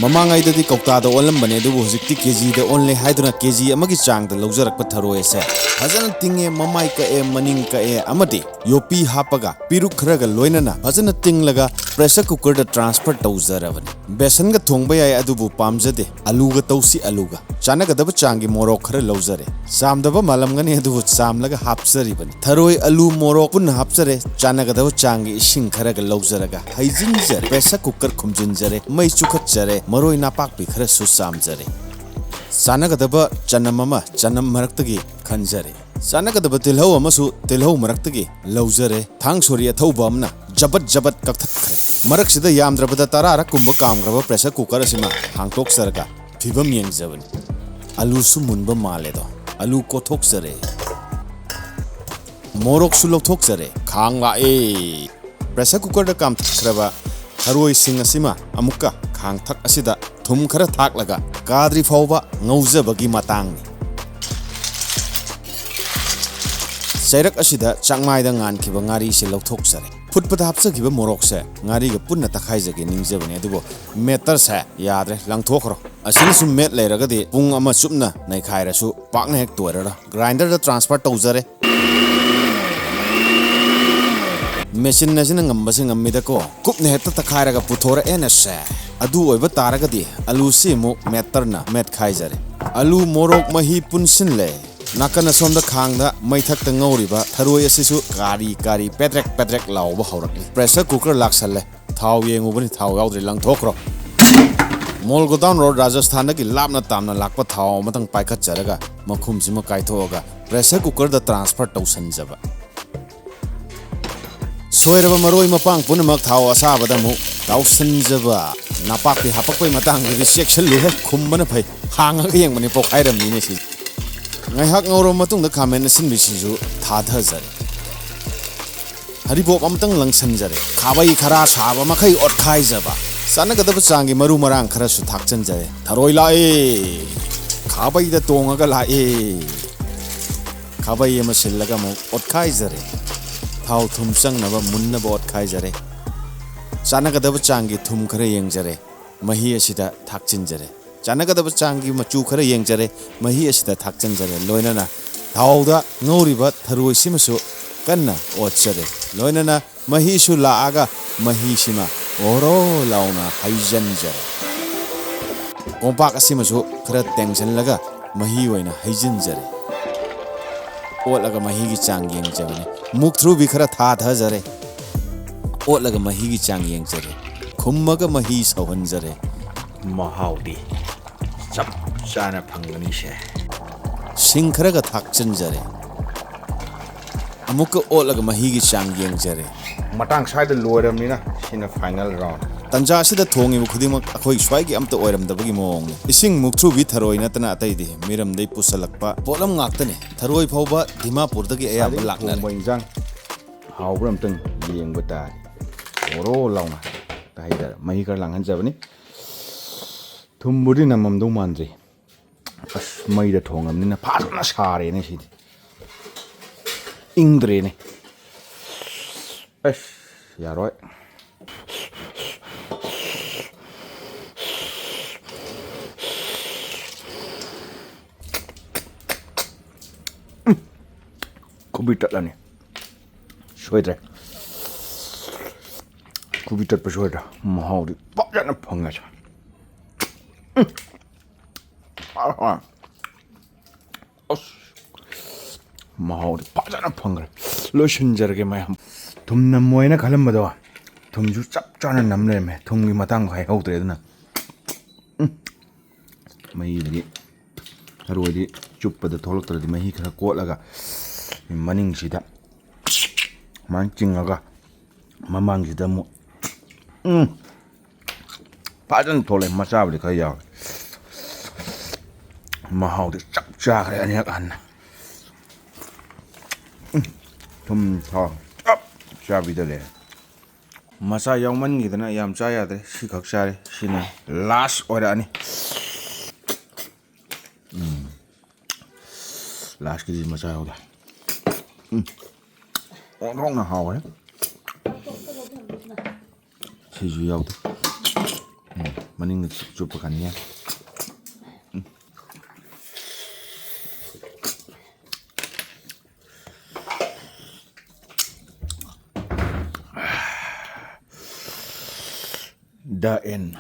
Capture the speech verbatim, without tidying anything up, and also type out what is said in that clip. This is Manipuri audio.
ꯃꯃꯥꯡꯉꯩꯗꯗꯤ ꯀꯧꯇꯥꯗ ꯑꯣꯜꯂꯝꯕꯅꯦ, ꯑꯗꯨꯕꯨ ꯍꯧꯖꯤꯛꯇꯤ ꯀꯦꯖꯤꯗ ꯑꯣꯜꯂꯦ ꯍꯥꯏꯗꯨꯅ ꯀꯦꯖꯤ ꯑꯃꯒꯤ ꯆꯥꯡꯗ ꯂꯧꯖꯔꯛꯄ ꯊꯔꯣꯏ ꯑꯁꯦ ꯐꯖꯅ ꯇꯤꯡꯉꯦ, ꯃꯃꯥꯏ ꯀꯛꯑꯦ, ꯃꯅꯤꯡ ꯀꯛꯑꯦ ꯑꯃꯗꯤ ꯌꯣꯄꯤ ꯍꯥꯞꯄꯒ ꯄꯤꯔꯨꯛ ꯈꯔꯒ ꯂꯣꯏꯅꯅ ꯐꯖꯅ ꯇꯤꯡꯂꯒ pressure cookerꯗ transfer ꯇꯧꯖꯔꯕꯅꯤ꯫ ꯕꯦꯁꯟꯒ ꯊꯣꯡꯕ ꯌꯥꯏ, ꯑꯗꯨꯕꯨ ꯄꯥꯝꯖꯗꯦ꯫ ꯑꯂꯨꯒ ꯇꯧꯁꯤ, ꯑꯂꯨꯒ꯫ ꯆꯥꯟꯅꯒꯗꯕ ꯆꯥꯡꯒꯤ ꯃꯣꯔꯣꯛ ꯈꯔ ꯂꯧꯖꯔꯦ꯫ ꯆꯥꯝꯗꯕ ꯃꯥꯜꯂꯝꯒꯅꯤ, ꯑꯗꯨꯕꯨ ꯆꯥꯝꯂꯒ ꯍꯥꯞꯆꯔꯤꯕꯅꯤ꯫ ꯊꯔꯣꯏ, ꯑꯂꯨ, ꯃꯣꯔꯣꯛ ꯄꯨꯟꯅ ꯍꯥꯞꯆꯔꯦ꯫ ꯆꯥꯟꯅꯒꯗꯕ ꯆꯥꯡꯒꯤ ꯏꯁꯤꯡ ꯈꯔꯒ ꯂꯧꯖꯔꯒ ꯍꯩꯖꯤꯟꯖꯔꯦ꯫ Pressure cooker ꯈꯨꯝꯖꯤꯟꯖꯔꯦ꯫ ꯃꯩ ꯆꯨꯈꯠꯆꯔꯦ꯫ ꯃꯔꯣꯏ ꯅꯥꯄꯥꯛꯄꯤ ꯈꯔꯁꯨ ꯆꯥꯝꯖꯔꯦ꯫ ꯆꯥꯟꯅꯒꯗꯕ ꯆꯅꯝ ꯑꯃ ꯆꯅꯝ ꯃꯔꯛꯇꯒꯤ ꯈꯟꯖꯔꯦ꯫ ꯆꯥꯟꯅꯒꯗꯕ ꯇꯤꯜꯍꯧ ꯑꯃꯁꯨ ꯇꯤꯜꯍꯧ ꯃꯔꯛꯇꯒꯤ ꯂꯧꯖꯔꯦ꯫ ꯊꯥꯡ ꯁꯣꯔꯤ ꯑꯊꯧꯕ ꯑꯃꯅ ꯖꯕꯠ ꯖꯕꯠ ꯀꯛꯊꯠꯈ꯭ꯔꯦ꯫ ꯃꯔꯛꯁꯤꯗ ꯌꯥꯝꯗ꯭ꯔꯕꯗ ꯇꯔꯥꯔꯛ ꯀꯨꯝꯕ ꯀꯥꯝꯈ꯭ꯔꯕ pressure cooker ꯑꯁꯤꯃ ꯍꯥꯡꯇꯣꯛꯆꯔꯒ ꯐꯤꯕꯝ ꯌꯦꯡꯖꯕꯅꯤ꯫ ꯑꯂꯨꯁꯨ ꯃꯨꯟꯕ ꯃꯥꯜꯂꯦꯗꯣ꯫ ꯑꯂꯨ ꯀꯣꯊꯣꯛꯆꯔꯦ꯫ ꯃꯣꯔꯣꯛꯁꯨ ꯂꯧꯊꯣꯛꯆꯔꯦ꯫ ꯈꯥꯡ ꯂꯥꯛꯑꯦ꯫ Pressure cookerꯗ ꯀꯥꯝꯊꯠꯈ꯭ꯔꯕ ꯊꯔꯣꯏꯁꯤꯡ ꯑꯁꯤꯃ ꯑꯃꯨꯛꯀ ꯈꯥꯡꯊꯛ ꯑꯁꯤꯗ ꯊꯨꯝ ꯈꯔ ꯊꯥꯛꯂꯒ ꯀꯥꯗ꯭ꯔꯤ ꯐꯥꯎꯕ ꯉꯧꯖꯕꯒꯤ ꯃꯇꯥꯡꯅꯤ꯫ ꯆꯩꯔꯛ ꯑꯁꯤꯗ ꯆꯥꯛꯃꯥꯏꯗ ꯉꯥꯟꯈꯤꯕ ꯉꯥꯔꯤꯁꯦ ꯂꯧꯊꯣꯛꯆꯔꯦ꯫ ꯐꯨꯠꯄꯗ ꯍꯥꯞꯆꯈꯤꯕ ꯃꯣꯔꯣꯛꯁꯦ ꯉꯥꯔꯤꯒ ꯄꯨꯟꯅ ꯇꯛꯈꯥꯏꯖꯒꯦ ꯅꯤꯡꯖꯕꯅꯤ, ꯑꯗꯨꯕꯨ ꯃꯦꯇꯔꯁꯦ ꯌꯥꯗ꯭ꯔꯦ, ꯂꯪꯊꯣꯛꯈ꯭ꯔꯣ꯫ ꯑꯁꯤꯅ ꯁꯨꯝ ꯃꯦꯠ ꯂꯩꯔꯒꯗꯤ ꯄꯨꯡ ꯑꯃ ꯆꯨꯞꯅ ꯅꯩꯈꯥꯏꯔꯁꯨ ꯄꯥꯛꯅ ꯍꯦꯛ ꯇꯣꯏꯔꯔꯣꯏ꯫ Grinderꯗ transfer ꯇꯧꯖꯔꯦ꯫ ꯃꯦꯆꯤꯟ ꯑꯁꯤꯅ ꯉꯝꯕꯁꯤ ꯉꯝꯃꯤꯗꯀꯣ꯫ ꯀꯨꯞꯅ ꯍꯦꯛꯇ ꯇꯛꯈꯥꯏꯔꯒ ꯄꯨꯊꯣꯔꯛꯑꯦꯅꯦꯁꯦ꯫ ꯑꯗꯨ ꯑꯣꯏꯕ ꯇꯥꯔꯒꯗꯤ ꯑꯂꯨꯁꯤ ꯑꯃꯨꯛ ꯃꯦꯇꯔꯅ ꯃꯦꯠꯈꯥꯏꯖꯔꯦ꯫ ꯑꯂꯨ ꯃꯣꯔꯣꯛ ꯃꯍꯤ ꯄꯨꯟꯁꯤꯜꯂꯦ꯫ ꯅꯥꯀꯟ ꯑꯁꯣꯝꯗ ꯈꯥꯡꯗ ꯃꯩꯊꯛꯇ ꯉꯧꯔꯤꯕ ꯊꯔꯣꯏ ꯑꯁꯤꯁꯨ ꯀꯥꯔꯤ ꯀꯥꯔꯤ ꯄꯦꯗ꯭ꯔꯦꯛ ꯄꯦꯗ꯭ꯔꯦꯛ ꯂꯥꯎꯕ ꯍꯧꯔꯛꯂꯤ꯫ Pressure cooker ꯂꯥꯛꯁꯜꯂꯦ꯫ ꯊꯥꯎ ꯌꯦꯡꯉꯨꯕꯅꯤ, ꯊꯥꯎ ꯌꯥꯎꯗ꯭ꯔꯦ, ꯂꯪꯊꯣꯛꯈ꯭ꯔꯣ꯫ Molgudon Road, ꯔꯥꯖꯁꯊꯥꯟꯗꯒꯤ ꯂꯥꯞꯅ ꯇꯥꯝꯅ ꯂꯥꯛꯄ ꯊꯥꯎ ꯑꯃꯇꯪ ꯄꯥꯏꯈꯠꯆꯔꯒ ꯃꯈꯨꯝꯁꯤꯃ ꯀꯥꯏꯊꯣꯛꯑꯒ pressure cookerꯗ transfer ꯇꯧꯁꯟꯖꯕ꯫ ꯁꯣꯏꯔꯕ ꯃꯔꯣꯏ ꯃꯄꯥꯡ ꯄꯨꯝꯅꯃꯛ ꯊꯥꯎ ꯑꯁꯥꯕꯗ ꯑꯃꯨꯛ ꯇꯥꯎꯁꯟꯖꯕ꯫ ꯅꯄꯥꯛꯄꯤ ꯍꯥꯄꯛꯄꯩ ꯃꯇꯥꯡꯗꯗꯤ ꯆꯦꯛꯁꯤꯜꯂꯨꯍꯦ, ꯈꯨꯝꯕꯅ ꯐꯩ꯫ ꯍꯥꯡꯉꯒ ꯌꯦꯡꯕꯅꯤ, ꯄꯣꯛꯈꯥꯏꯔꯝꯃꯤꯅꯦ ꯁꯤ꯫ ꯉꯥꯏꯍꯥꯛ ꯉꯧꯔꯕ ꯃꯇꯨꯡꯗ ꯈꯥꯃꯦꯟ ꯑꯁꯤꯟꯕꯤꯁꯤꯁꯨ ꯊꯥꯊꯖꯔꯦ꯫ ꯍꯔꯤꯕꯣꯞ ꯑꯃꯇꯪ ꯂꯪꯁꯟꯖꯔꯦ꯫ ꯈꯥꯕꯩ ꯈꯔ ꯁꯥꯕ ꯃꯈꯩ ꯑꯣꯠꯈꯥꯏꯖꯕ꯫ ꯆꯥꯟꯅꯒꯗꯕ ꯆꯥꯡꯒꯤ ꯃꯔꯨ ꯃꯔꯥꯡ ꯈꯔꯁꯨ ꯊꯥꯛꯆꯟꯖꯔꯦ꯫ ꯊꯔꯣꯏ ꯂꯥꯛꯑꯦ꯫ ꯈꯥꯕꯩꯗ ꯇꯣꯡꯉꯒ ꯂꯥꯛꯑꯦ꯫ ꯈꯥꯕꯩ ꯑꯃ ꯁꯤꯜꯂꯒ ꯑꯃꯨꯛ ꯑꯣꯠꯈꯥꯏꯖꯔꯦ꯫ ꯊꯥꯎ ꯊꯨꯝ ꯆꯪꯅꯕ ꯃꯨꯟꯅꯕ ꯑꯣꯠꯈꯥꯏꯖꯔꯦ꯫ ꯆꯥꯟꯅꯒꯗꯕ ꯆꯥꯡꯒꯤ ꯊꯨꯝ ꯈꯔ ꯌꯦꯡꯖꯔꯦ꯫ ꯃꯍꯤ ꯑꯁꯤꯗ ꯊꯥꯛꯆꯤꯟꯖꯔꯦ꯫ ꯆꯥꯟꯅꯒꯗꯕ ꯆꯥꯡꯒꯤ ꯃꯆꯨ ꯈꯔ ꯌꯦꯡꯖꯔꯦ꯫ ꯃꯍꯤ ꯑꯁꯤꯗ ꯊꯥꯛꯆꯤꯟꯖꯔꯦ꯫ ꯂꯣꯏꯅꯅ ꯊꯥꯎꯗ ꯉꯧꯔꯤꯕ ꯊꯔꯣꯏꯁꯤꯃꯁꯨ ꯀꯟꯅ ꯑꯣꯠꯆꯔꯦ꯫ ꯂꯣꯏꯅꯅ ꯃꯍꯤꯁꯨ ꯂꯥꯛꯑꯒ ꯃꯍꯤꯁꯤꯃ ꯑꯣꯔꯣ ꯂꯥꯎꯅ ꯍꯩꯖꯤꯟꯖꯔꯦ꯫ ꯀꯣꯝꯄꯥꯛ ꯑꯁꯤꯃꯁꯨ ꯈꯔ ꯇꯦꯡꯁꯤꯜꯂꯒ ꯃꯍꯤ ꯑꯣꯏꯅ ꯍꯩꯖꯤꯟꯖꯔꯦ꯫ ꯑꯣꯠꯂꯒ ꯃꯍꯤꯒꯤ ꯆꯥꯡ ꯌꯦꯡꯖꯕꯅꯤ꯫ ꯃꯨꯛꯊ꯭ꯔꯨꯕꯤ ꯈꯔ ꯊꯥꯊꯖꯔꯦ꯫ ꯑꯣꯠꯂꯒ ꯃꯍꯤꯒꯤ ꯆꯥꯡ ꯌꯦꯡꯖꯔꯦ꯫ ꯈꯨꯝꯃꯒ ꯃꯍꯤ ꯁꯧꯍꯟꯖꯔꯦ꯫ ꯃꯍꯥꯎꯗꯤ ꯆꯞ ꯆꯥꯅ ꯐꯪꯒꯅꯤꯁꯦ꯫ ꯁꯤꯡ ꯈꯔꯒ ꯊꯥꯛꯆꯤꯟꯖꯔꯦ꯫ ꯑꯃꯨꯛꯀ ꯑꯣꯠꯂꯒ ꯃꯍꯤꯒꯤ ꯆꯥꯡ ꯌꯦꯡꯖꯔꯦ꯫ ꯃꯇꯥꯡ ꯁ꯭ꯋꯥꯏꯗ ꯂꯣꯏꯔꯕꯅꯤꯅ ꯁꯤꯅ final round꯫ ꯇꯟꯖꯥ ꯑꯁꯤꯗ ꯊꯣꯡꯉꯤꯕ ꯈꯨꯗꯤꯡꯃꯛ ꯑꯩꯈꯣꯏ ꯁ꯭ꯋꯥꯏꯒꯤ ꯑꯝꯇ ꯑꯣꯏꯔꯝꯗꯕꯒꯤ ꯃꯑꯣꯡꯅꯤ꯫ ꯏꯁꯤꯡ ꯃꯨꯛꯊ꯭ꯔꯨꯕꯤ ꯊꯔꯣꯏ ꯅꯠꯇꯅ ꯑꯇꯩꯗꯤ ꯃꯤꯔꯝꯗꯩ ꯄꯨꯁꯜꯂꯛꯄ ꯄꯣꯠꯂꯝ ꯉꯥꯛꯇꯅꯤ꯫ ꯊꯔꯣꯏ ꯐꯥꯎꯕ ꯗꯤꯃꯥꯄꯨꯔꯗꯒꯤ ꯑꯌꯥꯝꯕ ꯈ꯭ꯋꯥꯏꯗꯒꯤ ꯂꯥꯛꯅꯔꯦ꯫ ꯊꯣꯡꯕ ꯏꯟꯖꯥꯡ ꯍꯥꯎꯕ꯭ꯔꯥ ꯑꯝꯇꯪ ꯌꯦꯡꯕ ꯇꯥꯔꯦ꯫ ꯑꯣꯔꯣ ꯂꯥꯎꯅ ꯍꯥꯏꯇꯥꯔꯦ꯫ ꯃꯍꯤ ꯈꯔ ꯂꯥꯡꯍꯟꯖꯕꯅꯤ꯫ ꯊꯨꯝꯕꯨꯗꯤ ꯅꯝꯃꯝꯗꯧ ꯃꯥꯟꯗ꯭ꯔꯤ꯫ ꯑꯁ, ꯃꯩꯗ ꯊꯣꯡꯉꯕꯅꯤꯅ ꯐꯖꯅ ꯁꯥꯔꯦꯅꯦ ꯁꯤꯗꯤ꯫ ꯏꯪꯗ꯭ꯔꯦꯅꯦ꯫ ꯑꯁ, ꯌꯥꯔꯣꯏ꯫ ꯎꯝ꯫ ꯈꯨꯕꯤ ꯇꯠꯂꯅꯤ꯫ ꯁꯣꯏꯗ꯭ꯔꯦ꯫ ꯈꯨꯕꯤ ꯇꯠꯄ ꯁꯣꯏꯗ꯭ꯔꯦ꯫ ꯃꯍꯥꯎꯗꯤ ꯐꯖꯅ ꯐꯪꯉꯦ꯫ ꯎꯝ꯫ ꯑꯁ, ꯃꯍꯥꯎꯗꯤ ꯐꯖꯅ ꯐꯪꯈ꯭ꯔꯦ꯫ ꯂꯣꯏꯁꯤꯟꯖꯔꯒꯦ ꯃꯌꯥꯝ꯫ ꯊꯨꯝ ꯅꯝꯃꯣꯏꯅ ꯈꯜꯂꯝꯕꯗꯣ, ꯊꯨꯝꯁꯨ ꯆꯞ ꯆꯥꯅ ꯅꯝ ꯂꯩꯔꯝꯃꯦ꯫ ꯊꯨꯝꯒꯤ ꯃꯇꯥꯡꯗꯣ ꯍꯥꯏꯍꯧꯗ꯭ꯔꯦ ꯑꯗꯨꯅ꯫ ꯎꯝ꯫ ꯃꯍꯤꯗꯒꯤ ꯊꯔꯣꯏꯗꯤ ꯆꯨꯞꯄꯗ ꯊꯣꯛꯂꯛꯇ꯭ꯔꯗꯤ ꯃꯍꯤ ꯈꯔ ꯀꯣꯠꯂꯒ ꯃꯅꯤꯡꯁꯤꯗ ꯁꯨꯃꯥꯏꯅ ꯆꯤꯡꯉꯒ ꯃꯃꯥꯡꯁꯤꯗ ꯑꯃꯨꯛ, ꯎꯝ, ꯐꯖꯅ ꯊꯣꯛꯂꯛꯑꯦ꯫ ꯃꯆꯥꯕꯨꯗꯤ ꯈꯔ ꯌꯥꯎꯔꯦ꯫ ꯃꯍꯥꯎꯗꯤ ꯆꯞ ꯆꯥꯈ꯭ꯔꯦ ꯑꯅꯤꯔꯛ ꯍꯟꯅ꯫ ꯎꯝ, ꯊꯨꯝ ꯊꯥꯎ ꯆꯞ ꯆꯥꯕꯤꯗ ꯂꯩꯔꯦ꯫ ꯃꯆꯥ ꯌꯥꯎꯃꯟꯈꯤꯗꯅ ꯌꯥꯝ ꯆꯥ ꯌꯥꯗ꯭ꯔꯦ꯫ ꯁꯤꯈꯛ ꯆꯥꯔꯦ꯫ ꯁꯤꯅ last ꯑꯣꯏꯔꯛꯑꯅꯤ꯫ ꯎꯝ꯫ Lastꯀꯤꯗꯤ ꯃꯆꯥ ꯌꯥꯎꯗꯦ꯫ ꯎꯝ꯫ ꯑꯣꯟꯊꯣꯛꯅ ꯍꯥꯎꯔꯦ꯫ ꯁꯤꯁꯨ ꯌꯥꯎꯗꯦ꯫ ꯎꯝ꯫ ꯃꯅꯤꯡꯗ ꯆꯨꯞꯄ ꯀꯥꯟꯗ꯫ The end.